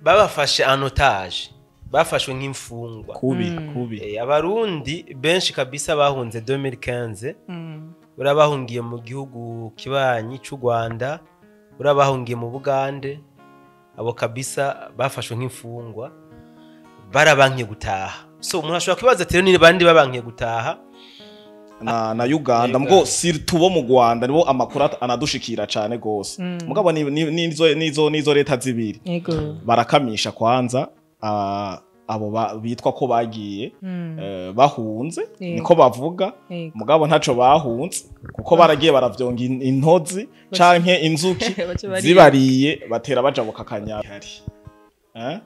Babafashe en otage, bafashwe nk'imfungwa. Kubi kubi. Abarundi benshi kabisa bahunze 2015, urabahungiye mu gihugu kibanyi c'u Rwanda, urabahungiye mu Bugande, abo kabisa bafashwe nk'imfungwa, barabankiye gutaha. So umuntu ashobora kwibaza ati: "Rero ni bandi babankiye gutaha?" Na Uganda. Uganda. Mgo surtout bo mu Rwanda nibo amakuru anadushikira cane gose, mugabo nizo leta zibiri barakamisha kwanza, abo bitwa ko bagiye bahunze, niko bavuga, mugabo ntaco bahunze kuko baragiye baravyonga intozi canke inzuki Baca bariye. zibariye, batera bajabuka akanyari. Eh?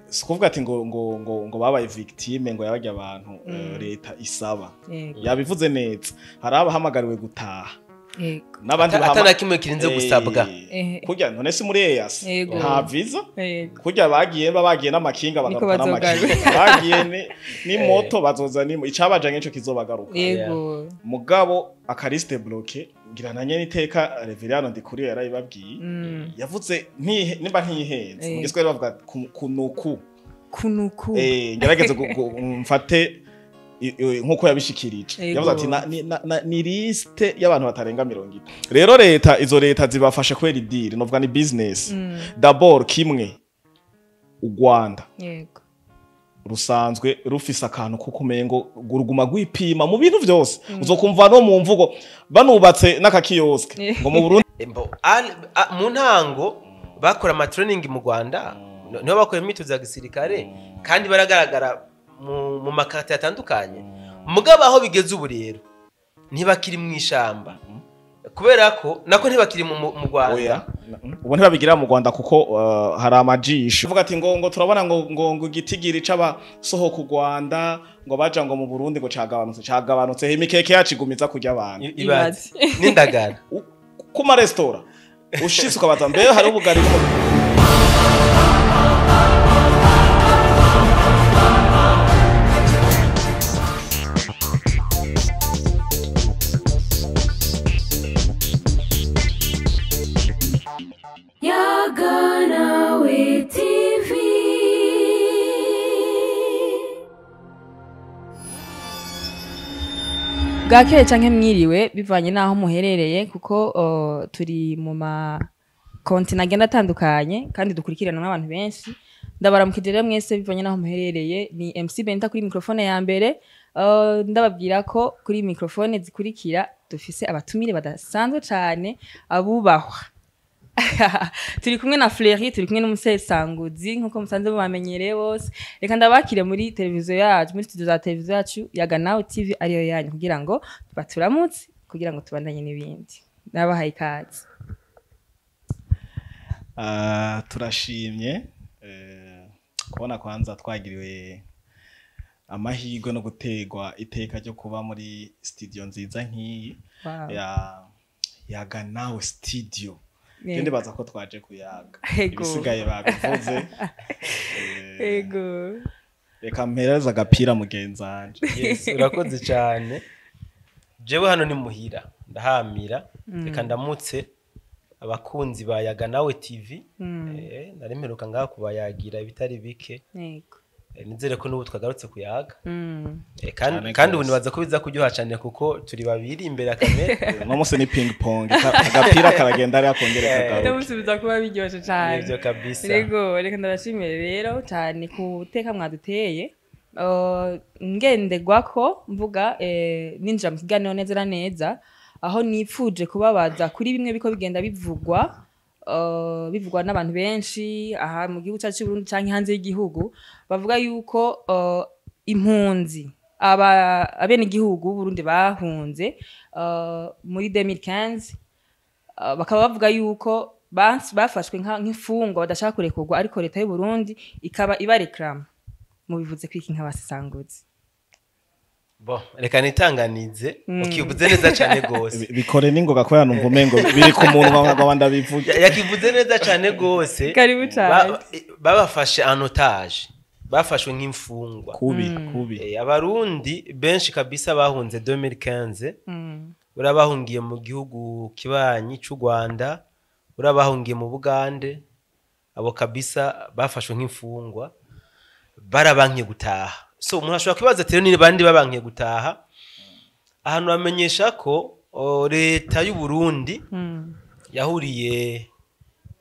Si kuvuga ati ngo babaye victime, ngo yabarya abantu, leta isaba yabivuze neza, hari abahamagariwe gutaha n'abandi Ata na kimwe kirinze gusabwa. Kurya none si muri EAC nta visa, kurya bagiye bagiye n'amakinga, Niko bagaruka n'amakinga, bagiye ni moto bazoza, ni icabajanye nico kizobagaruka. Mugabo aka liste bloquée ngira nanye niteka Reverien Ndikuriyo yarayibabwiye, yavuze nimba ntihenze mu giswahili bavuga kunuku. Kunuku. Ngerageze mfate nkuko yabishikirije. Yavuze ati ni liste y'abantu batarenga 30. Rero leta, izo leta zibafashe kubera i deal, novuga ni business. D'abord kimwe, u Rwanda rusanzwe rufise akantu kuko umengo ruguma rwipima mu bintu vyose, uzokumva no mu mvugo banubatse n'aka kiosque ngo mu Burundi. Mu ntango bakora ama training mu Rwanda, niho bakora imyitozo ya gisirikare kandi baragaragara mu makata atandukanye. Mugabo aho bigeze ubu rero ntibakiri mu ishamba, kubera ko nako ntibakiri mu Rwanda. Oya, ubu ntibabigira mu Rwanda kuko hari amajisho uvuga ati ngo turabona ngo igitigiri c'abasohoka u Rwanda ngo baja ngo mu Burundi ngo cagabanutse, cagabanutse, imikeke yacu igumiza kurya abantu. Ibaze n'indagara. Ku maresitora ushitse ukabaza mbere hari ubugari Yaganawe TV. Bwakeye canke mwiriwe bivanye n'aho muherereye, kuko turi mu ma continents agenda atandukanye kandi dukurikirana n'abantu benshi. Ndabaramukije rero mwese bivanye n'aho muherereye. Ni MC Benta kuri microphone ya mbere. Ndababwira ko kuri microphone zikurikira dufise abatumire badasanzwe cane, abubahwa. Turi kumwe na Fleury, turi kumwe n'umusesanguzi nkuko musanze mubamenyereye bose. Reka ndabakire muri televiziyo yacu, muri studio za televiziyo yacu ya Nawe TV ariyo yanyu, kugira ngo baturamutse, kugira ngo tubandanye n'ibindi. Nabahaye ikaze. Turashimye kubona kwanza twagiriwe amahirwe no gutegwa iteka ryo kuba muri studio nziza nk'iyi ya Yaga Nawe Studio. Ndibaza ko twaje kuyaga, ibisigaye babivuze. Reka mpereze agapira mugenzi wanje. Yes, urakoze cyane. Jewe hano ni muhira, ndahamira. Reka ndamutse abakunzi ba Yaga Nawe TV. Nari mperuka ngaha kubayagira ibitari bike. Nizere ko n'ubu twagarutse kuyaga. Kandi Cane kandi ubu gose. nibaza ko biza kuryoha cyane kuko turi babiri imbere ya kamera. Uno munsi ni ping pong, agapira karagenda hariya kongere kagaruka. Ndamusubiza kuba biryoshe cane. Nivyo kabisa. Rego, reka ndabashimire rero cyane ku teka mwaduteye. Ngenderwako mvuga, ninjira mu kiganiro neza na neza aho nipfuje kubabaza kuri bimwe biko bigenda bivugwa, bivugwa n'abantu benshi aha mu gihugu cyacu cy'u Burundi canke hanze y'igihugu, bavuga yuko impunzi, aba abenegihugu b'Uburundi bahunze muri 2015, bakaba bavuga yuko bafashwe nk'imfungwa badashaka kurekurwa, ariko leta y'u Burundi ikaba ibareklama. Mubivuze kwiki nk'abasesanguzi? Bon, reka nitanganize. Ukivuze neza cyane gose. Bikore n'ingoga kubera numva umengo biri ku munwa nkagaba ndabivuge. Yakivuze neza cyane gose. Karibu cyane. Babafashe en otage, bafashwe nk'imfungwa. Kubi kubi. Abarundi benshi kabisa bahunze 2015, urabahungiye mu gihugu kibanyi c'u Rwanda, urabahungiye mu Bugande. Abo kabisa bafashwe nk'imfungwa, barabankiye gutaha. So umuntu ashobora kwibaza ati: "Rero ni bandi babankiye gutaha?" Ahantu bamenyesha ko leta y'u Burundi yahuriye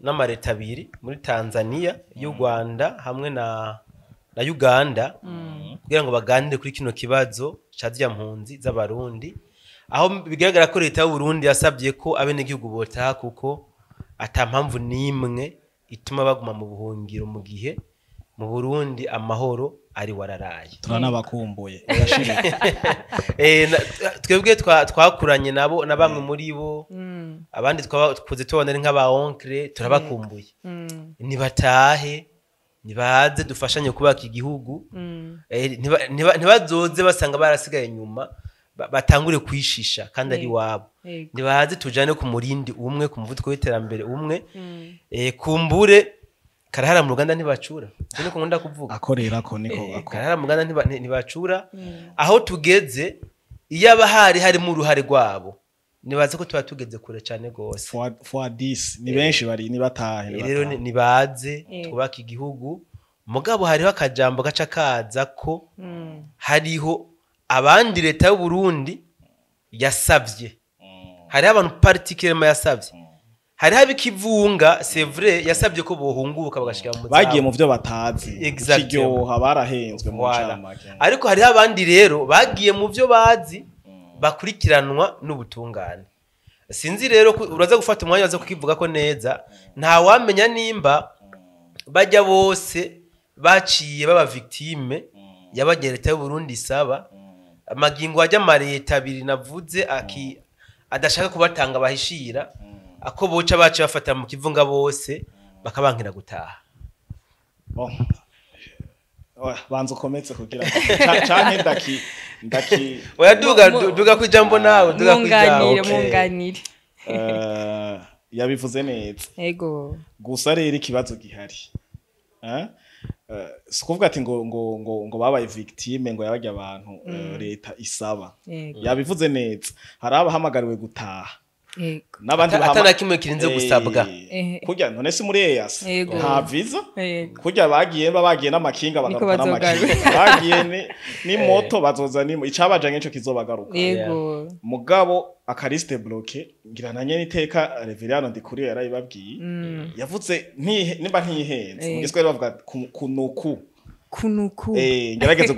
n'amareta abiri muri Tanzania, y'u Rwanda hamwe na Uganda, kugira ngo baganire kuri kino kibazo ca zirya mpunzi z'Abarundi, aho bigaragara ko leta y'u Burundi yasabye ko abenegihugu botaha, kuko ata mpamvu n'imwe ituma baguma mu buhungiro mu gihe mu Burundi amahoro ari wararaye. Turanabakumbuye, urashirika. Twebwe twakuranye nabo na bamwe muri bo, abandi twakuze tubona ari nk'aba oncle, turabakumbuye. Nibatahe, nibaze dufashanye kubaka igihugu. Ntibazoze basanga barasigaye inyuma, batangure kwishisha kandi ari wabo. Nibaze tujane ku murindi umwe, ku muvuduko w'iterambere umwe. Kumbure karahara mu ruganda ntibacura. Ivyo niko nkunda kuvuga. Akorera ko niko ako. Karahara mu ruganda ntibacura. Aho tugeze, iyo aba hari harimo uruhare rwabo, nibaze ko tuba tugeze kure cyane gose. Fois 10 ni benshi bari, nibatahe. Rero nibatahe. Nibaze twubake igihugu. Mugabo hariho akajambo gaca kaza ko hariho abandi leta y'u Burundi yasavye, hariho abantu particulièrement yasavye, hariho abikivunga, c'est vrai, yasabye ko bohunguka bagashika mu Bagiye mu vyo batazi. Exactement. Kiryoha barahenzwe mu Voilà. ncamake. Ariko hariho abandi rero bagiye mu byo bazi, bakurikiranwa n'ubutungane. Sinzi rero ko uraza gufata umwanya waza kukivuga ko neza. Ntawamenya nimba bajya bose baciye baba victime yabagiye leta y'u Burundi isaba, amagingo ajya amareta abiri navuze aki adashaka kubatanga, bahishira ako boca baca bafata mu kivunga bose bakabankira gutaha. Bon. Oya, banza ukomeze kugira ngo canke ndaki. Oya, duga, duga ku ijambo nawe, duga ku ijambo. Mwunganire. Okay. Mwunganire. Yabivuze neza. Gusa rero ikibazo gihari, eh? Si ukuvuga ati ngo babaye victime ngo yabajya abantu, leta isaba. Yabivuze neza, hari abahamagariwe gutaha n'abandi Ata na kimwe kirinze gusabwa. Kurya none si muri EAC? Nta visa. Kurya bagiye bagiye n'amakinga, Niko bagaruka n'amakinga. Bagiye ni moto, bazoza ni icabajanye nico kizobagaruka. Mugabo aka liste bloquée, ngira nanye niteka Reverien Ndikuriyo yarayibabwiye. Yavuze nimba ntihenze, mu Giswahili bavuga kunuku. Kunuku. Ngerageze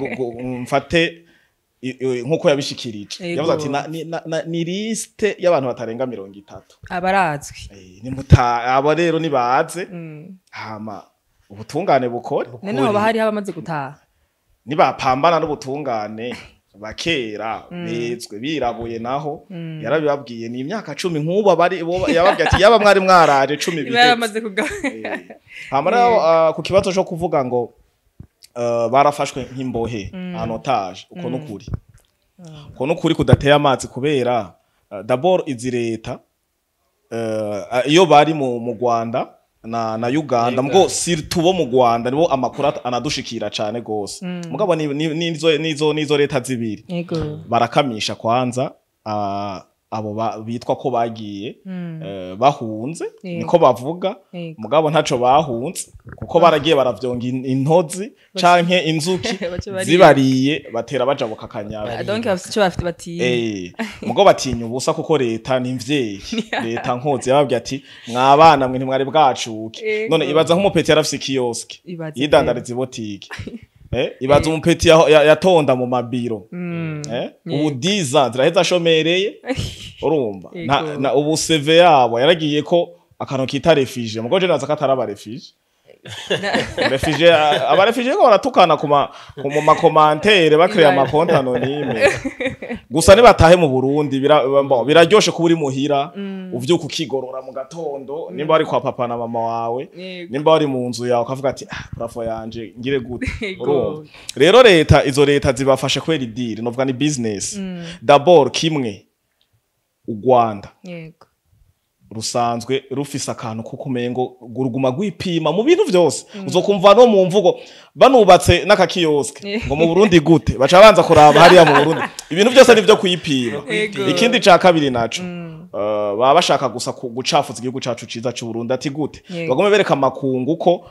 mfate nkuko yabishikirije. Yavuze ati ni liste y'abantu batarenga 30. Abarazwi. Nimuta abo rero nibaze, hama ubutungane bukore. None hoba hariho abamaze gutaha? Nibapambana n'ubutungane bakera bezwe birabuye, naho yarabibabwiye ni imyaka 10 nk'ubu abari yababwiye ati yaba mwari mwaraje 10 niba bigeze. yaramaze kuga Hama rero, ku kibazo cyo kuvuga ngo barafashwe nk'imbohe, en otage, uko nukuri, uko nukuri kudateye amazi, kubera d'abord izi leta, iyo bari mu Rwanda na Uganda, mugabo surtout bo mu Rwanda nibo amakuru anadushikira cane gose, mugabo nizo leta zibiri barakamisha kwanza, abo bitwa ko bagiye bahunze, niko bavuga. Mugabo ntaco bahunze, kuko baragiye baravyonga intozi canke inzuki Baca bariye. zibariye, batera bajabuka akanyaga. Donc bafite icyo bafite batinya. Mugo batinya ubusa, kuko leta ni mvyeyi, leta nkozi yababwiye ati: "Mwabana mwe ntimwari bwacuke." None ibaza nk'umu petit yarafise kiosque, Ibaze. yidandariza ibotike, ibaza umu petit yatonda mu mabiro, ubu 10 ans ziraheza ashomereye, urumva? Na ubu CV yabo yaragiye ko akantu kita réfugié, mugo je naza kataraba réfugié. Réfugié, aba réfugié ko baratukana ku mu ma commentaires, bakreya ama compte anonyme. Gusa nibatahe mu Burundi, bon, biraryoshe kuba uri muhira, uvyuka ukigorora mu gatondo, nimba wari kwa papa na mama wawe, nimba wari mu nzu yawe, ukavuga ati: "Ah, plafond yanje ngire gute?" Urumva rero leta, izo leta zibafashe kwera i deal, novuga ni business. D'abord kimwe, u Rwanda rusanzwe rufise akantu kuko umengo ruguma rwipima mu bintu vyose. Uzokumva no mu mvugo banubatse n'akakioske ngo mu Burundi gute, baca banza kuraba hariya mu Burundi. Ibintu byose ni byo kuyipima. Yego. Ikindi ca kabiri naco, baba bashaka gusa gucafuza igihugu cacu ciza c'u Burundi. Ati gute? Yego. Bagome bereka amakungu ko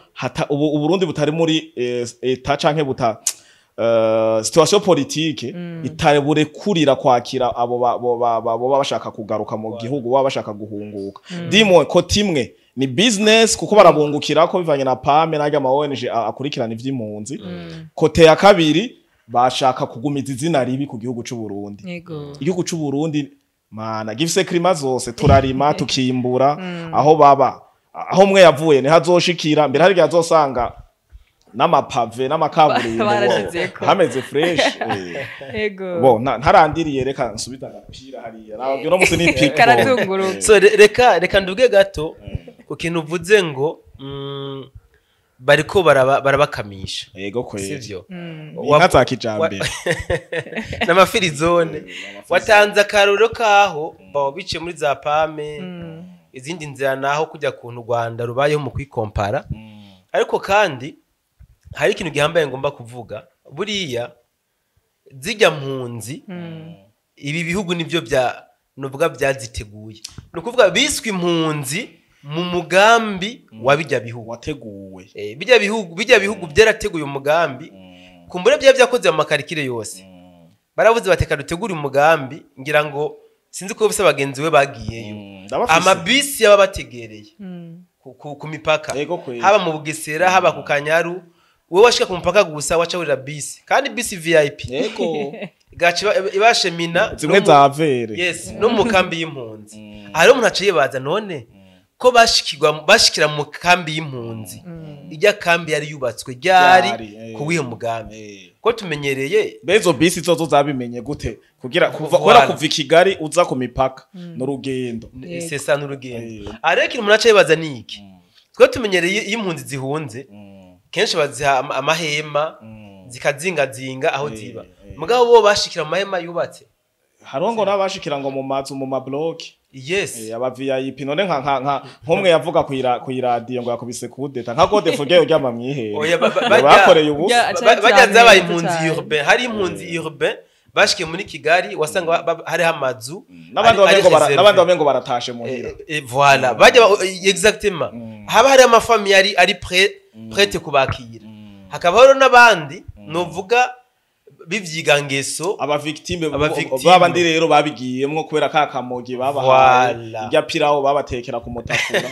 ubu Uburundi butari muri état canke buta situation politique itaburekurira kwakira abo bo bashaka kugaruka mu gihugu, baba bashaka guhunguka. Dimwe ko timwe ni business, kuko barabungukira ko bivanye na PAM n'ajya ama ONG akurikirana ivy'impunzi. Côté ya kabiri, bashaka kugumiza izina ribi ku gihugu c'u Burundi. Igihugu c'u Burundi, mana, gifise climat zose, turarima, tukimbura. Aho baba, aho mwe yavuye ni hazoshikira mbere, hari igihe azosanga n'amapave n'amakaburimbo Barashizeko. hameze fresh. Bo ntarandiriye, reka nsubize agapira hariya. Nababwira uno musi ni pick. Karazunguruka. So reka nduge gato ku kintu uvuze ngo bariko barabakamisha. Yego kweli. Sivyo? Inka za kijambere. N'amafirizone. Watanze akarorero kaho baba biciye muri za PAM, izindi nzira, naho kujya kuntu u Rwanda rubayeho mu kwikompara. Ariko kandi hari ikintu gihambaye ngomba kuvuga. Buriya zijya mpunzi, ibi bihugu nibyo bya nuvuga byaziteguye. Ni ukuvuga biswe impunzi mu mugambi wa bijya bihugu wateguwe. Bijya bihugu byarateguye umugambi. Kumbura byaba byakoze mu ma calculs yose, baravuze bateka dutegure umugambi. Ngira ngo sinzi ko bose bagenzi we bagiyeyo. Ndabafise. Amabisi yaba bategereye ku mipaka, Yego kweli. haba mu Bugesera, haba ku Kanyaru. Wowe washika ku mupaka gusa, waca wurira bisi, kandi bisi VIP, igaca ibashemina Zimwe no za vere. Yes, no mu kambi y'impunzi. Aha rero umuntu aciye yibaza: none ko bashikira mu kambi y'impunzi, ijya kambi yari yubatswe ryari, Ryari, ku wihe mugambi? Ko tumenyereye Bezo bisi zozo zabimenye gute kugira kuva Voilà. kubera kuva i Kigali uza ku mipaka n'urugendo? Yego. C'est ça, n'urugendo. Aha rero ikintu umuntu aca yibaza ni iki: twe tumenyereye iyo impunzi zihunze, kenshi baziha amahema, zikazingazinga aho ziba. Mugabo bo bashikira mu mahema yubatse. Hariho ngo n'abashikira ngo mu mazu, mu mabloki. Aba VIP. None nka nkumwe yavuga ku iradiyo ngo yakubise kudeta, nka Gode Fuge uryama mwihere. Oya, Ngo bakoreye ubusa. Bajya zabaye impunzi cyane. urbain. Hari impunzi urbain bashikiye muri Kigali, wasanga hariho amazu N'abandi ari bamengo réservé. n'abandi bamengo baratashe muhira. Voilà, bajya exactement, haba hari ama familles ari prêtes kubakira, hakaba hariho n'abandi novuga b'ivyigangeso. Aba victime. Aba victime. Babandi rero babigiyemwo kubera ka kamogi babahaye, Voilà. irya pirawo babatekera ku mutakura.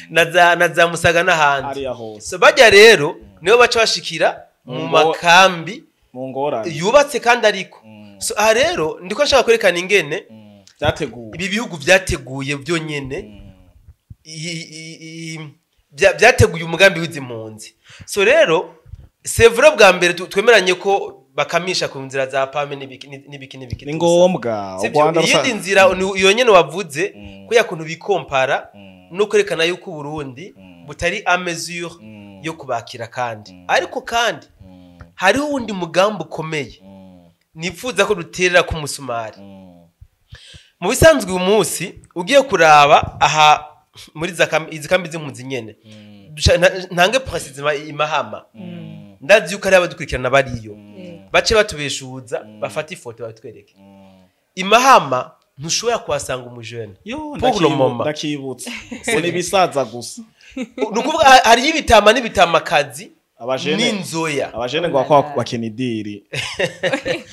Na za Musaga n'ahandi. Hariya hose. So bajya rero nibo baca bashikira mu makambi mu ngorane yubatse kandi. Ariko so aha rero ndiko nshaka kwerekana ingene byateguwe. Ibi bihugu byateguye byonyene, byateguye umugambi w'izi mpunzi. So rero c'est vrai, bwa mbere twemeranye ko bakamisha ku nzira za PAM n'ibiki n'ibiki n'ibiki. Ni ngombwa. U Sivyo? Rwanda Iyindi nzira ni iyo nyene wavuze, kuya kuntu bikompara no kwerekana yuko Uburundi butari à mesure yo kubakira. Kandi ariko kandi hariho uwundi mugambi ukomeye nifuza ko duterera ku musumari. Mu bisanzwe uyu munsi ugiye kuraba aha muri izi kambi z'impunzi nyene, ntange précisément i Mahama, ndazi yuko ari abadukurikirana bariyo, bace batubeshuza, bafate ifoto batwereke. I Mahama ntushobora kuhasanga umujene. Yo, Pour le moment. Ndakibutse ngo ni ibisaza gusa. Ni ukuvuga hariyo ibitama n'ibitamakazi Abajene n'inzoya. Abajene ngo bakwa bakina idiri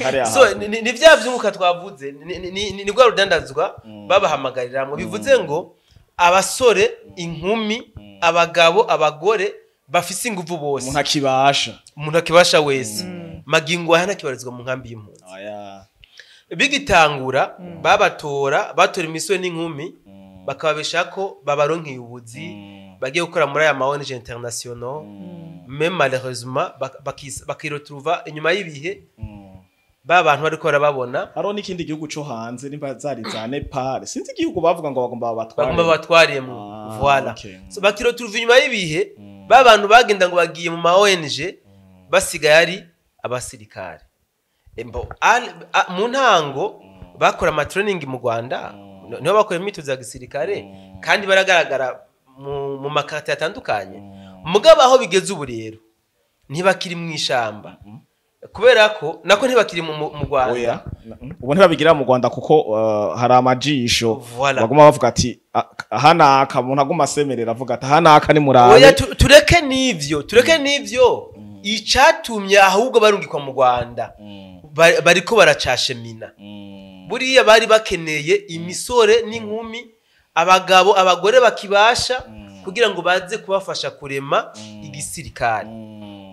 hariya So hakurya. ni bya vyunguka twavuze, ni rwa rudandazwa babahamagariramwo. Bivuze ngo abasore, inkumi, abagabo, abagore bafise inguvu bose, umuntu akibasha, umuntu akibasha wese, magingo aya ntakibarizwa mu nkambi y'impunzi. Oya. Bigitangura babatora, batora imisore n'inkumi, bakababesha ko babaronkeye ubuzi, bagiye gukora muri aya ma ONG internationaux. Mais malheureusement bakiretrouva inyuma y'ibihe ba bantu bariko barababona. Hariho n'ikindi gihugu co hanze, nimba zari za Nepal, sinzi igihugu bavuga ngo bagomba babatware. Bagomba batwariyemo. Ah, Voilà. okay. So bakiretrouva inyuma y'ibihe ba bantu bagenda ngo bagiye mu ma ONG, basigaye ari abasirikare. Embo, mu ntango bakora ama training mu Rwanda, niho bakora imyitozo ya gisirikare, kandi baragaragara mu makati atandukanye. Mugabo aho bigeze ubu rero ntibakiri mu ishamba. Kubera ko nako ntibakiri mu Rwanda. Oya, ubu ntibabigira mu Rwanda kuko hari amajisho. Voilà. Baguma bavuga ati ahanaka umuntu aguma asemerera avuga ati ahanaka ni murabe. Oya, tureke n'ivyo, tureke n'ivyo. Icatumye ahubwo barungikwa mu Rwanda, bariko baracashemina. Buriya bari bakeneye imisore n'inkumi, abagabo, abagore bakibasha, kugira ngo baze kubafasha kurema igisirikare,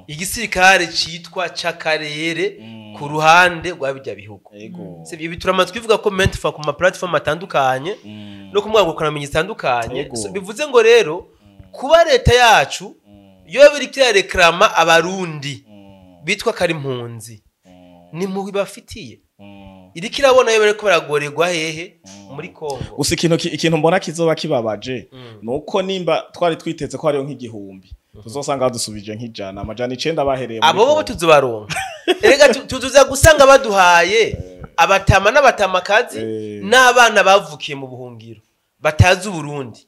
igisirikare citwa c'akarere ku ruhande rwa bijya bihugu. Si ibi turamaze twivuga ko mentfa ku ma platform atandukanye no ku mbuga ngurukanabumenyi zitandukanye. So, bivuze ngo rero kuba leta yacu yo biriko irareklama abarundi bitwa kari impunzi, ni mubi bafitiye, iriko irabona yo bariko baragorerwa hehe muri Kongo. Gusa ikintu mbona kizoba kibabaje nuko nimba twari twiteze ko hariyo nk'igihumbi, tuzosanga badusubije nk'ijana, 900 bahereye muri Abo bo Kongo. Tuzobaronka erega, tuzoza gusanga baduhaye abatama n'abatamakazi n'abana bavukiye mu buhungiro batazi Uburundi.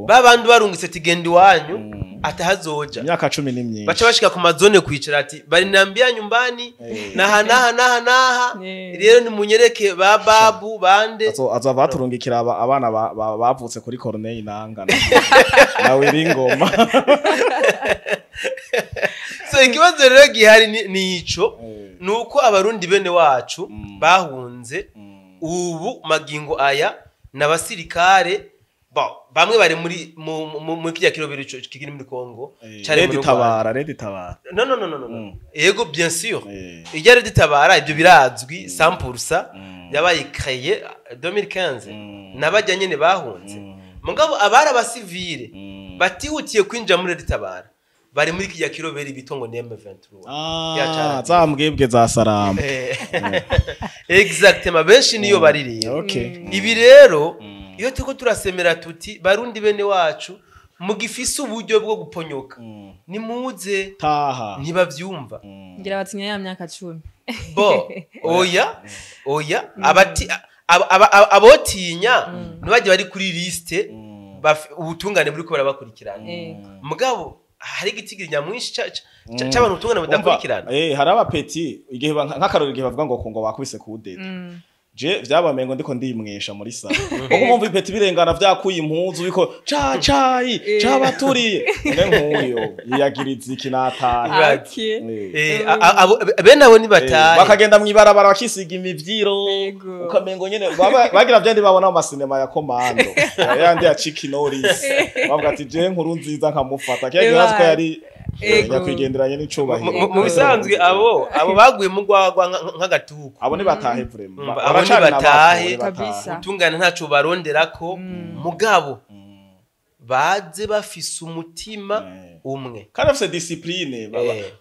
Babandi barungitse ati genda iwanyu, atahazoja. Imyaka 10 ni myinshi. Baca bashika ku mazone kwicara ati barinambia nyumbani naha naha naha naha, rero nimunyereke ba babu bande. Azova baturungikira abana bavutse kuri Corneille Nanga na Wiringoma. So ikibazo rero gihari ni ico, nuko abarundi bene wacu bahunze ubu magingo aya n'abasirikare bamwe bari muri mu kirya kirobero kiri muri Kongo cari Red muri Rwanda. Tabara, Red Tabara. No, no, no, no, no, no. Yego, bien sûr. Ijya Red Tabara ibyo birazwi 100%, yabaye créé 2015 n'abajya nyene bahunze. Mugabo abari abasivile batihutiye kwinjira muri Red Tabara bari muri kirya kirobero bito ngo ni M23. Ya Ah, za mbwebwe za Saramba. Exactement, benshi niyo bari rero. Ibi rero iyo turiko turasemera tuti barundi bene wacu mugifise uburyo bwo guponyoka, nimuze. Taha. Ntibavyumva. Ngira batinya ya myaka 10. Bo oya, oya, abati abotinya ntibajye bari kuri liste, ubutungane buriko barabakurikirana. Mugabo hari igitigiri nyamwinshi c'abantu ubutungane budakurikirana. Hari abapeti igihe nk'akarorero igihe bavuga ngo ngo bakubise kudeta, je vyabamengo ndiko ndimwesha muri sala, kuko umva ipeti birengana vyakuye impuzu biko ca cayi cabaturiye, none nk'uyo yiyagiriza iki natahe? Okay. Bene abo nibatahe. Bakagenda mw'ibarabara bakisiga imivyiro, ukamengo nyene bagira vyandi babona mu masinema ya Komando yandi ya Chuck Norris, bavuga ati je nkuru nziza nkamufata kiya gihe ko yari nyakwigenderanye n'icubahiro. Mu bisanzwe abo baguye mu rwagwa nk'agatuku. Abo nibatahe vraiment. Abo Baracari nibatahe. n'abato, nibatahe. Kabisa. Ubutungane ntaco baronderako, mugabo baze bafise umutima umwe. Kandi bafise discipline,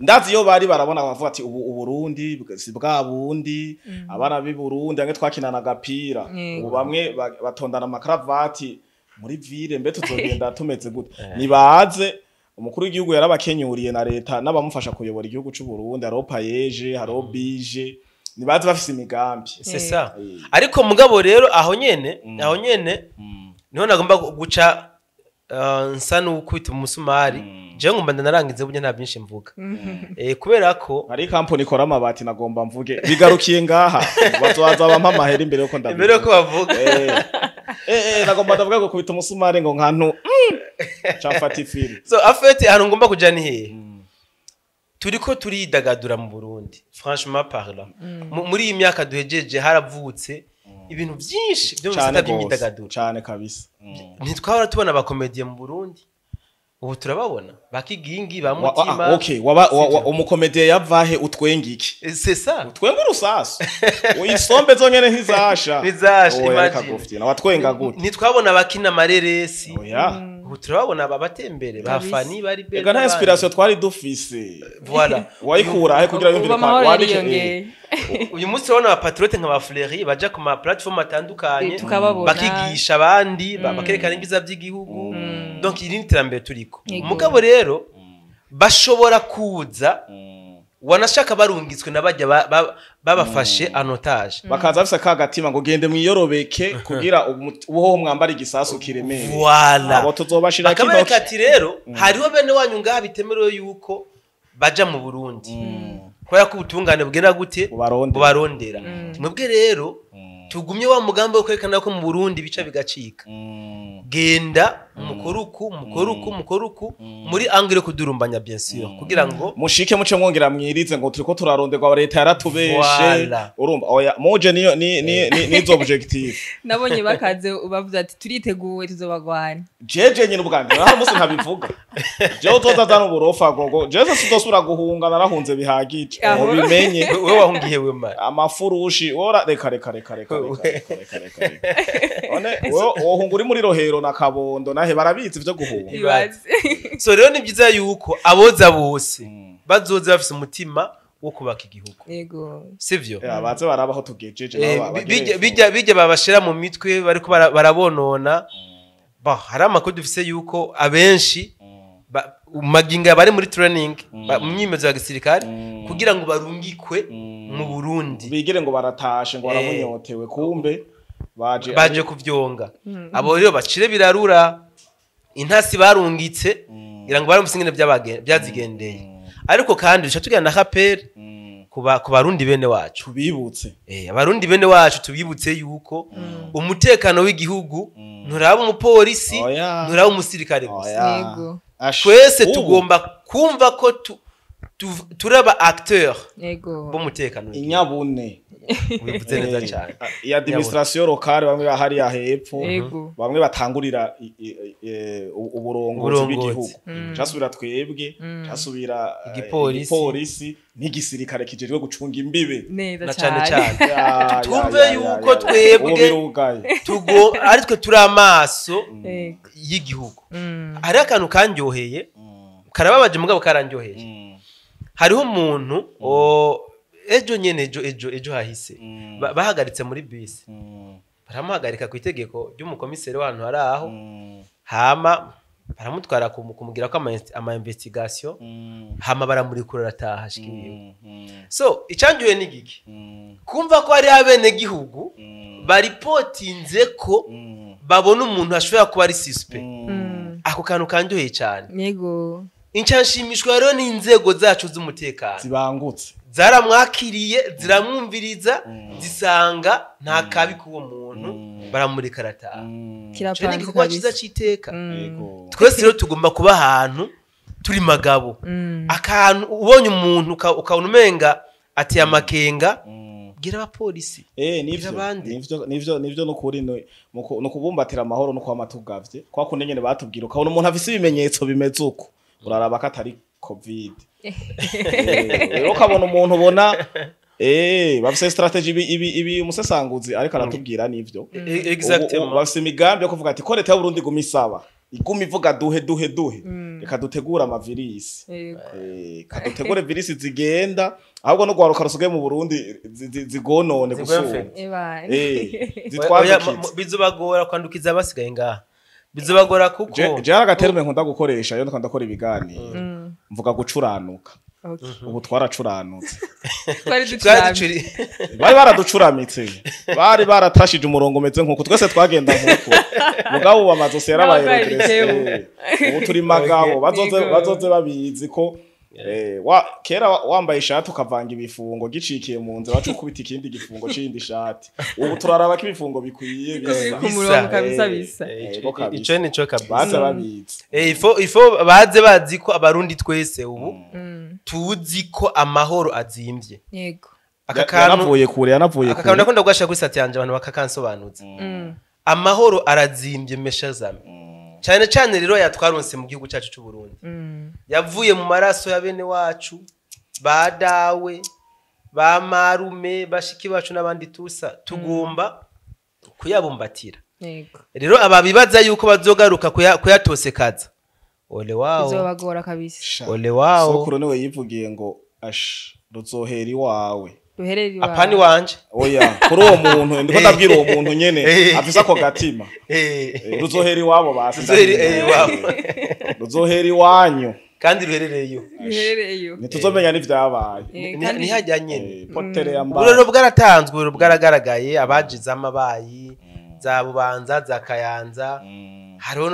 ndazi iyo bari barabona bavuga ati ubu Uburundi si bwa bundi, abana b'i Burundi bamwe twakinana agapira, ubu bamwe batondana amakaravati muri ville, mbe tuzogenda tumeze gute? Nibaze umukuru w'igihugu yarabakenyuriye na leta n'abamufasha kuyobora igihugu c'u Burundi, hariho PAEEJ, hariho bije, nibaze bafise imigambi. C'est ça. Ariko mugabo rero aho nyene niho nagomba guca nsa n'ukubita umusumari. Jewe ngomba ndanarangize burya, nta byinshi mvuga, kubera ko hari kampani ikora amabati nagomba mvuge bigarukiye ngaha, bazoza bampa amahera imbere yuko ndabivuga. Imbere yuko bavuga. Nagomba ndavuga ngo kubita umusumari ngo nkantu camfata ifiri. So en fait ahantu ngomba kuja ni hehe? Turiko turidagadura mu Burundi, franchement parlant. Muri iyi myaka duhejeje haravutse ibintu byinshi byo mu Cane bisata gose, by'imyidagaduro. Cane kabisa. Ntitwahora tubona abakomediye mu Burundi, ubu turababona bakigingi ba mutima. Okay, waba umukomediye yavahe? Utwenga iki? C'est ça. Utwenga urusasu, isombe zonyene ntizasha. Ntizasha, Oya, reka imagine. gufyina, watwenga gute? Ntitwabona abakina amareresi, Oya. ubu turababona aba batembere ba Kabisa. Fani bari beza. Ega nta inspiration twari dufise. Voilà. Wayikura he kugira Ubu yumvire amahoro wandike? yariyongeye. Uyu munsi urabona abapatriote nka ba Fleury baja ku ma platform atandukanye, Tukababona. bakigisha abandi, bakerekana ibyiza by'igihugu. Donc iri ni iterambere turiko. Mugabo rero bashobora kuza wanashaka barungitswe n'abajya babafashe en otage. Bakaza bafise ka gatima ngo gende mwiyorobeke kugira ubuhoho mwambara igisasu kiremereye. Voilà. Abo tuzobashira Bakabereka kinoki. ati rero hariho bene wanyu ngaha bitemerewe yuko baja mu Burundi. Kubera ko ubutungane bugenda gute? Bubarondera. Mwebwe rero tugumye wa mugambi wo kwerekana ko mu Burundi bica bigacika. Genda mukoruku mukoruku mukoruku muri angle kudurumbanya bien sûr, kugira ngo mushike muce mwongera mwirize ngo turiko turaronderwa, leta yaratubeshe. Urumva, oya, moje niyo ni ni nizo objectif. Nabonye bakaze bavuze ati turiteguwe tuzobagwana. Jeje nyine ubwanjye naho musi ntabivuga, jewe uzozazana uburofa gogo, jewe sidosubira guhunga, narahunze bihagije, ubimenye. Wewe wahungiye we mara amafurushi ora, reka reka reka reka reka reka reka reka, one wewe wohunga uri muri Rohero na Kabondo nahe barabizi ivyo guhunga. So rero ni byiza yuko aboza bose bazoza bafise umutima wo kubaka igihugu. Yego. Sivyo? Baze barabaho tugejeje. Bijya bijya babashira mu mitwe bariko barabonona. Ba hari amakuru dufise yuko abenshi maginga bari muri training, mu myimenyerezo ya gisirikare, kugira ngo barungikwe mu Burundi. Bigire ngo baratashe, ngo baramunyotewe, kumbe baje kuvyonga. Abo rero bacire birarura intasi barungitse, ngira ngo barumvise ingene byazigendeye. Ariko kandi duca tugana na kapere kuba ku barundi bene wacu tubibutse. Abarundi bene wacu tubibutse yuko umutekano w'igihugu nturaba umupolisi, nturaba umusirikare gusa. Yego. Twese tugomba kumva ko turaba acteur b'umutekano. Inyabune ubivuze neza cyane. Ya administration locale bamwe bahari ya hepfo, bamwe batangurira uburongozi bw'igihugu. Casubira twebwe, casubira igipolisi n'igisirikare kijejwe gucunga imbibe. Na cyane cyane twumve yuko twebwe tugo ari twe turi amaso y'igihugu. Hari akantu kanyoheye, karababaje mugabo karandyoheye. Hariho umuntu ejo nyene ejo hahise bahagaritse muri bisi, baramuhagarika ku itegeko ry'umukomiseri w'ahantu hari aho, hama baramutwara kumugira ko ama investigation, hama baramurekura arataha ashikiye. So icyangiwe ni giki? Kumva ko hari abene gihugu baripotinze ko babona umuntu ashobora kuba ari suspect. Ako kantu kanyoheye cyane. Yego. Incyanshimishwa rero ni inzego zacu z'umutekano zibangutse, zaramwakiriye, ziramwumviriza, zisanga nta kabi k'uwo muntu, baramureka arataha. Kirapanze igikorwa cyiza cy'iteka. Twese rero tugomba kuba ahantu turi magabo. Akantu ubonye umuntu ukabona umenga ateye amakenga, bwira abapolisi. Nivyo nivyo nukuri no kubumbatira amahoro no kwama tugavye kwa kundi nyene batubwira, ukabona umuntu afise ibimenyetso bimeze uko, uraraba ko atari covid. Rero ukabona umuntu ubona bafise strategy ibi umusesanguzi ariko aratubwira nivyo. Exactement. Bafise imigambi yo kuvuga ati ko leta y'u Burundi iguma isaba, iguma ivuga duhe duhe duhe, reka dutegure amavirisi, kadutegure virisi zigenda, ahubwo no gwaruka rusigaye mu Burundi zigonone gusumba. Zitwandukitse. Bizobagora kwandukiza abasigaye ngaha. Bizobagora kuko je agaterme nkunda gukoresha iyo ndakunda gukora ibiganiro, mvuga gucuranuka. Ubu twaracuranutse. Bari baraducuramitse, bari baratashije umurongo umeze nkuko twese twagenda nkuko, mugabo bamaze yarabaye regresse. Ubu turi magabo bazoze babizi ko kera wambaye ishati ukavanga ibifungo gicikiye mu nzira bacu kubita ikindi gifungo c'indi shati. Ubu turaraba ko ibifungo bikwiye bisa ku murongo kabisa bisa. Ico nico kabisa. Baze babizi. Ifo baze bazi ko abarundi twese ubu tuzi ko amahoro azimvye. Yego. Yanavuye kure, yanavuye kure. Aka kantu ndakunda gushaka kuri sati yanje abantu bakakansobanuza. Amahoro arazimbye meshazame. Cyane cyane rero yatwaronse mu gihugu cyacu cy'u Burundi. Yavuye mu maraso ya bene wacu, ba dawe, ba marume, bashiki bacu n'abandi tusa, tugomba kuyabumbatira. Yego. Rero ababibaza yuko bazogaruka kuyatosekaza. Ole wao. Bizobagora kabisa. Ole wao. Sokuru niwe yivugiye ngo ash ruzohera iwawe. Ruherera iwawe. Apani wanje. Oya, kuri uwo muntu ndiko ndabwira uwo muntu nyene afise ako gatima. Ruzohera iwabo basi. Ruzohera iwabo. Ruzohera iwanyu. Kandi ruherereyo. Ruherereyo. Ntituzomenya n'ivyabaye. Ni hajya nyene. Potere yambaye. Uburoro bwaratanzwe, uburoro bwaragaragaye, abajize amabayi za Bubanza, za Kayanza. Hariho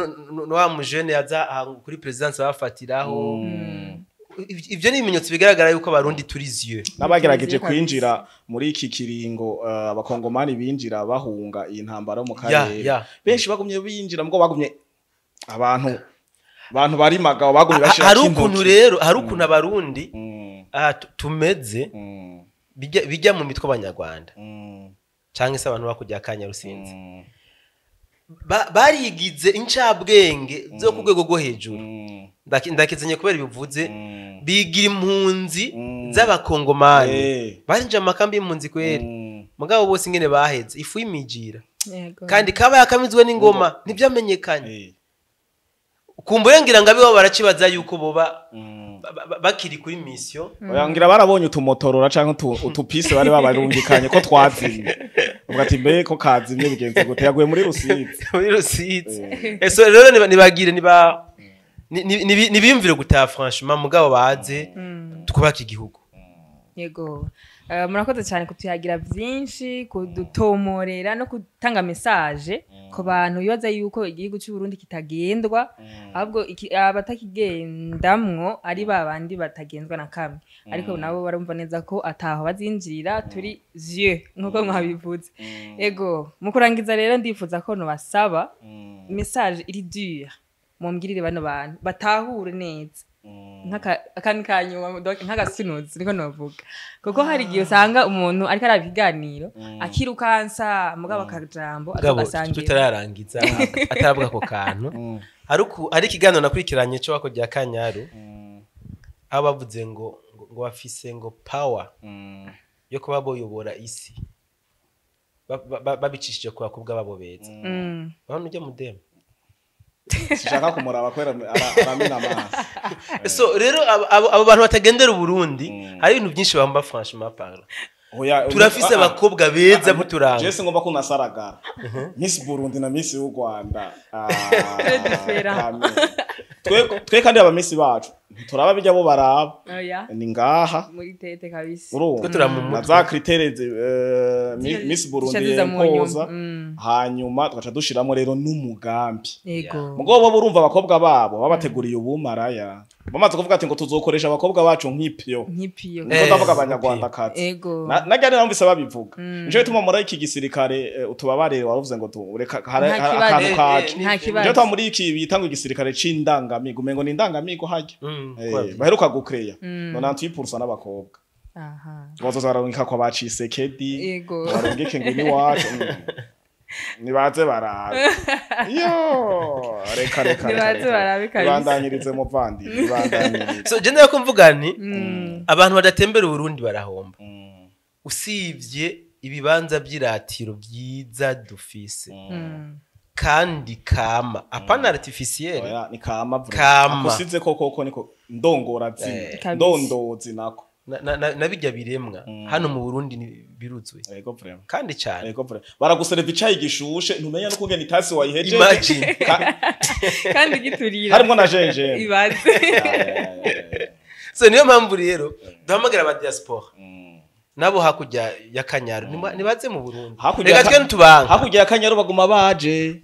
no wa mujene yaza kuri presidence bafatiraho. Ivyo ni ibimenyetso bigaragara yuko Abarundi turiziye. N'abagerageje kwinjira muri iki kiringo, Abakongomani binjira bahunga iyi ntambara mu karere, benshi bagumye binjira, mugabo bagumye abantu bari magabo bagumye bashira. Hari ukuntu rero, hari ukuntu Abarundi tumeze, bijya mu mitwe Abanyarwanda canke se abantu bakujya Kanyarusinzi barigize incabwenge zo ku rwego rwo hejuru. Ndakizenye kubera bivuze bigira impunzi z'Abakongomani, barinje amakambi y'impunzi kweri, mugabo bose ingene baheze ifu y'imijira kandi kaba yakamizwe n'ingoma ntibyamenyekanye. Kumbure ngira ngo abibo baracibaza yuko boba bakiri kuri mission. Oya, ngira barabonye utumotorora canke utupise bari babarungikanye ko twazimye, uvuga ati: "Mbe ko kazimye bigenze gute?" Yaguye muri Rusizi. Muri Rusizi. Eso rero nibagire niba nibiyumvire gutaha franchement, mugabo baze twubaka igihugu. Yego. Murakoze cyane kutuyagira byinshi, kudutomorera no gutanga message ku bantu bibaza yuko igihugu cy'u Burundi kitagendwa, ahubwo abatakigendamwo ari babandi batagenzwa na kamwe, ariko nabo barumva neza ko ataho bazinjirira turi yeux nkuko mwabivuze. Yego, mu kurangiza rero ndifuza ko nobasaba message iri dure, mumbwirire bano bantu batahure neza akantu ka nyuma, donc nk'agasunuzi niko novuga, kuko hari igihe usanga umuntu ariko araba ikiganiro akirukansa, mugabo akajambo Mugabo agasangira. Tutararangiza ataravuga ako kantu, hari ikiganiro nakurikiranye cyo bakojya Kanyaru, aho bavuze ngo bafise ngo power yo kuba boyobora isi babicishije ku bakobwa babo beza. Urabona ujya mudemu. Sinshaka kumuraba kubera aramena amaso. So rero abo bantu batagendera Uburundi, hari ibintu byinshi bamba, franchement parlant. Oya, turafise abakobwa beza buturanga. Jese ngomba kunasaragara Miss Burundi na Miss y'u Rwanda. Très différent. Amen. Twe kandi aba Miss bacu ntituraba bijya bo baraba. Oya. Ni ngaha. Muri tête kabisa. Urumva Twe turaba mu na mutwe. za critères Miss Burundi Zica ziza mu nyuma. yempoza, hanyuma tugaca dushiramo rero n'umugambi. Mugabo bo urumva abakobwa babo babateguriye ubumaraya, bamaze kuvuga ati ngo tuzokoresha abakobwa bacu nk'ipyo. Nk'ipiyo. Niko ndavuga, Abanyarwanda kazi. Najya numvise babivuga, nico gituma muri iki gisirikare, utubabarire, waruvuze ngo reka Nta hari kibazo. akantu kacu. Nta Nico kibazo. gituma muri iki bita ngo igisirikare c'indangamigo, umengo ni indangamigo harya, baheruka gucréa 98% n'abakobwa. Bazoza bararungika kwa ba Cisekedi, barungike ngo iwacu. Nibaze barabe yo, reka reka reka. Nibaze Reka. barabe kabisa. Ibandanyirize muvandi, ibandanyirize. So je ndako mvuga nti abantu badatembera Uburundi barahomba. Usibye ibibanza by'iratiro byiza dufise kandi kama, apana artificiel. Oya, ni kama vure. Kama. Akusize ko koko niko ndongora zina. Kabisa. Ndondozi nako. Na bijya biremwa hano mu Burundi biruzuye Yego vraiment. kandi cyane. Yego vraiment, baraguserva icayi gishushe, ntumenya no kugena itasi wayihejeje. Imagine. Kandi giturira. Harimwo na jenjembe. Ibaze. So niyo mpamvu rero duhamagara aba diaspora nabo hakurya ya Kanyaru, nibaze mu Burundi. Hakurya Reka twe ntitubanka. Hakurya ya Kanyaru baguma baje.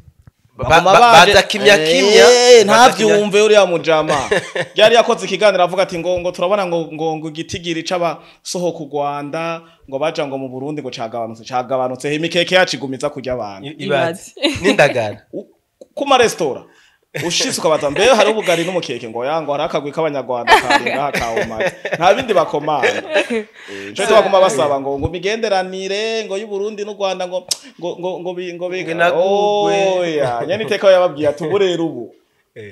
Baguma baje. Baza kimya kimya. Eh, ntavyumve uriya mujama yari yakoze ikiganiro avuga ati ngo turabona ngo igitigiri c'abasohoka u Rwanda ngo baja ngo mu Burundi ngo cagabanutse, imikeke yacu igumiza kurya abantu. Ibaze n'indagara. Ku maresitora ushitse ukabaza: "Mbe hari ubugari n'umukeke?" Ngo ya, ngo hari akagwi k'Abanyarwanda kari ngaha kawumaze, nta bindi bakomanga. Nico gituma baguma basaba ngo imigenderanire ngo y'u Burundi n'u Rwanda ngo Ngo inagurwe. Oya, nyene iteka yababwiye ati: "Ubu rero ubu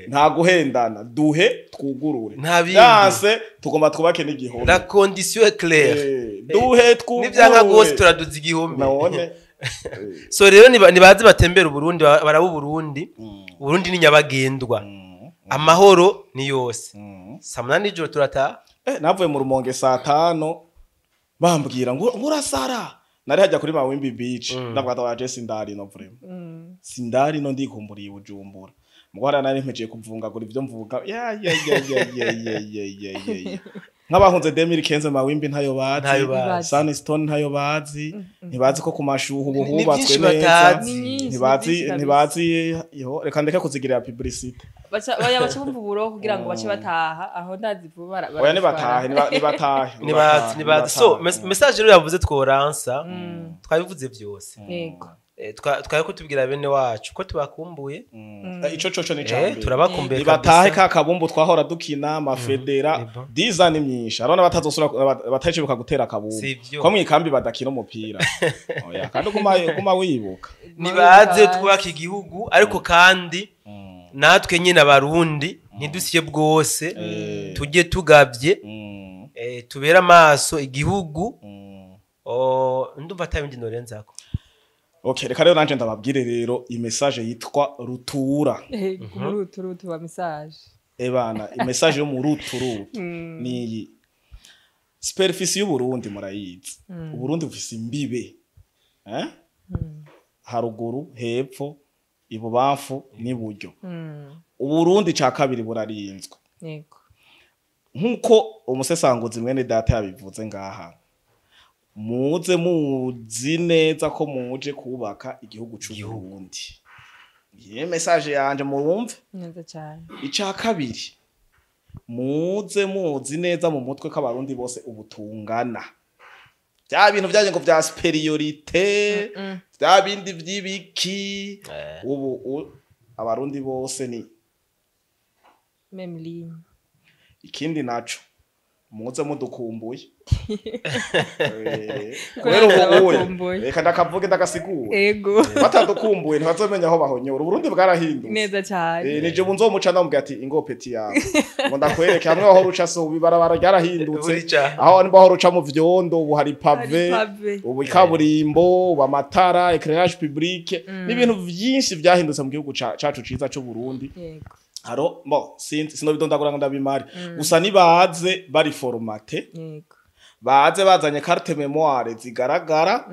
nta guhendana, duhe twugurure." Nta bindi. Yanse tugomba twubake n'igihome. La condition est claire. Duhe twugurure. Nivyanka gose turaduza igihome. None. So rero nibaze batembera Uburundi, baraba Uburundi. Uburundi ni nyabagendwa, amahoro ni yose. Saa 8 nijoro turataha. Navuye mu Rumonge saa 5, bambwira ngo urasara. Nari hajya kuri Mawimbi Beach, ndavuga ati: "Waje sindari no vraiment, sindari no ndikumburiye Bujumbura." Mugo hariya nari mpejeje kuvungagura ivyo mvuga, ya ya ya ya ya ya ya ya ya ya. Nk'abahunze 2015 Mawimbi ntayo Ntayo bazi, bazi. Sunstone ntayo bazi, ntibazi ko ku mashuhu ubu Ni hubatswe byinshi neza, batazi. Ni nyinshi, ntibazi ni byinshi. Ntibazi yo, reka ndeke kuzigirira publicité. Oya, baca bumva uburo kugira ngo bace bataha aho, ndazi vuba Oya, barabitwara. Nibatahe, nibatahe. Nibazi, nibazi. So message rero yavuze tworansa, twabivuze byose. Twari kutubwira bene wacu ko tubakumbuye. Ico coco ni cambere. Turabakumbuye Nibatahe kabisa. ka kabumbu twahora dukina mafedera. Ni bon. Diza ni myinshi, arona batazosura batacibuka gutera kabumbu. Sivyo. Ko mwikambi badakina umupira, oya, kandi uguma wibuka. Nibaze twubaka igihugu, ariko kandi natwe nyine Abarundi ntidusiye bwose, tujye tugabye, tubere amaso igihugu. Oh, ndumva atabindi norenzako. Okay, reka rero nanje ndababwire rero imessage yitwa rutura. Muri utu rutu wa message. Ebana, imessage yo mu ruturutu niyi: superficie y'u Burundi murayizi. Uburundi bufise imbibe, eh? Haruguru, hepfo, ibubamfu n'iburyo. Uburundi ca kabiri burarinzwe. Nk'uko umusesanguzi mwene data yabivuze ngaha, muze muzi neza ko muje kubaka igihugu c'u Burundi. Iyi message yanje murumve. Neza cyane. Ica kabiri, muze muzi neza mu mutwe ko Abarundi bose ubu tungana. Bya bintu byaje ngo vya supériorité, bya bindi vy'ibiki, ubu Abarundi bose ni Même ligne. Ikindi naco, muze mudukumbuye. Kuko Kubera ubu uye barabakumbuye. Reka ndakavuge ndagasigura. Batadukumbuye ntibazomenya aho bahonyora. Uburundi bwarahindutse. Neza cyane. Nije ubu nzomuca ndamubwira ati: "Ingo petit yawe, ngo ndakwereke hamwe aho ruca." So ubu ibarabara ryarahindutse. Burica. Aho nimba aho ruca mu vyondo, ubu hari pavé. Hari pavé. Ubu ikaburimbo, ubu amatara, éclairage public, n'ibintu vyinshi vyahindutse mu gihugu cacu ciza c'u Burundi. Haro bo sinzi, sinobidondagura ngo ndabimare. Gusa nibaze bari formatés, baze bazanye carte mémoire zigaragara,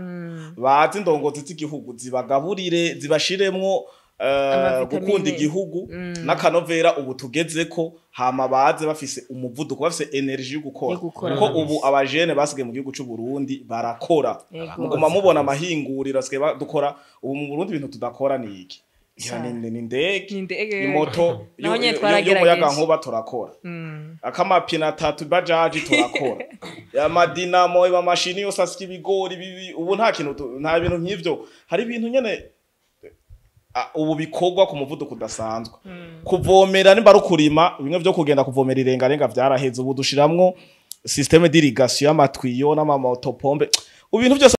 baze indongozi z'igihugu zibagaburire, zibashiremwo Amavitamine. gukunda igihugu n'akanovera ubu tugezeko. Hama baze bafise umuvuduko, bafise énergie yo gukora, Yo gukora. kuko ubu abajene basigaye mu gihugu c'u Burundi barakora. Muguma mubona amahinguriro asigaye dukora ubu mu Burundi. Ibintu tudakora ni iki? Ni indege, Ni indege. ni moto Naho nyene twaragerageje. y'umuyagankuba turakora, akamapine atatu bajaji turakora, amadinamo, amamashini yose asya ibigori bibi. Ubu nta kintu nta bintu nk'ivyo. Hari ibintu nyene ubu bikorwa ku muvuduko udasanzwe. Kuvomera, nimba ari ukurima, bimwe vyo kugenda kuvomera irengarenga vyaraheze. Ubu dushiramwo système d'irrigation y'amatwiyo n'ama motopompes, ubu ibintu byose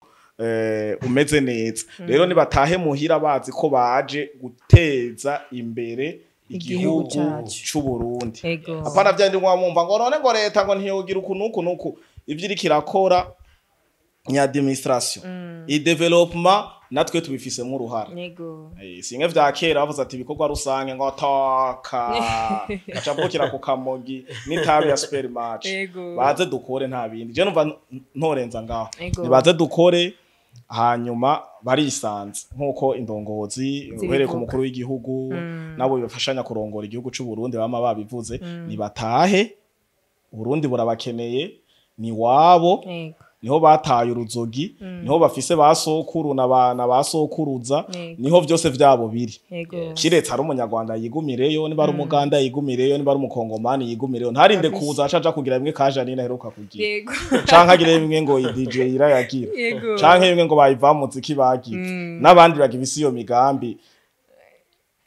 umeze neza. Rero nibatahe muhira bazi ko baje guteza imbere igihugu igihugu cacu. c'u Burundi. Apana vyandi mwamumva ngo none ngo leta ngo ntiyogira uku nuku nuku. Ivyo iriko irakora ni administration i développement, natwe tubifisemo uruhara. Singe vya kera bavuze ati ibikorwa rusange, ngo toka aca avukira ku kamogi n'itabi ya supermatch. Baze dukore, nta bindi. Je numva ntorenza ngaho. Nibaze dukore, hanyuma barisanze nk'uko indongozi uhereye ku mukuru w'igihugu nabo bibafashanya kurongora igihugu c'u Burundi bama babivuze. Nibatahe, Burundi burabakeneye, ni wabo. Niho bataye uruzogi, niho bafise ba sokuru na ba na ba sokuruza. Niho vyose vyabo biri. Kiretse ari Umunyarwanda yigumireyo, niba ari Umuganda yigumireyo, niba ari Umukongomani yigumireyo, ntarinde kuza aca aja kugira bimwe ka Janine aheruka kugira, canke agire bimwe ngo DJ irayagira, canke bimwe ngo bayivamutse ikibagize n'abandi bagibise iyo migambi.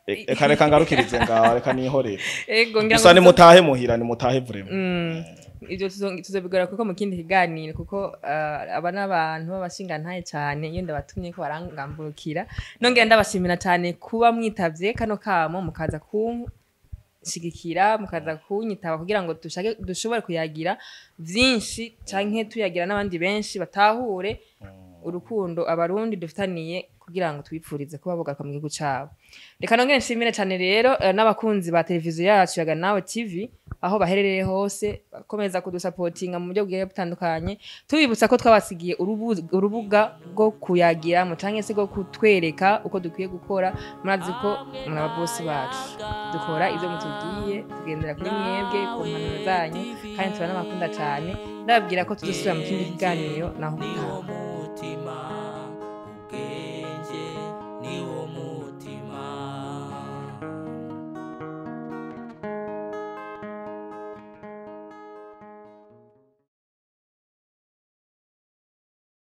Reka reka ngarukirize ngaho, reka nihorere. Ngira Gusa ngo nimutahe muhira, nimutahe vraiment. Ibyo tuzobigora kuko mu kindi kiganiro, kuko aba n'abantu b'abashingantahe cyane, iyo ndabatumye ko barangamburukira. Nongera ndabashimira cyane kuba mwitavye kano kamo, mukaza kunshigikira, mukaza kunyitaba kugira ngo dushake dushobore kuyagira vyinshi canke tuyagira n'abandi benshi batahure urukundo Abarundi dufitaniye, kugira ngo twipfurize kuba bogaruka mu gihugu cabo. Reka nongere nshimire cyane rero n'abakunzi ba televiziyo yacu ya Nawe TV. Aho baherereye hose, bakomeza kudusapotinga mu buryo bugiye butandukanye. Tubibutsa ko twabasigiye urubuga rwo kuyagiramo canke se rwo kutwereka uko dukwiye gukora. Murazi ko muri ababosi bacu, dukora ivyo mutubwiye, tugendera kuri mwebwe, ku mpanuro zanyu, kandi turanabakunda cane. Ndababwira ko tuzosubira mu kindi kiganiro naho mutaha.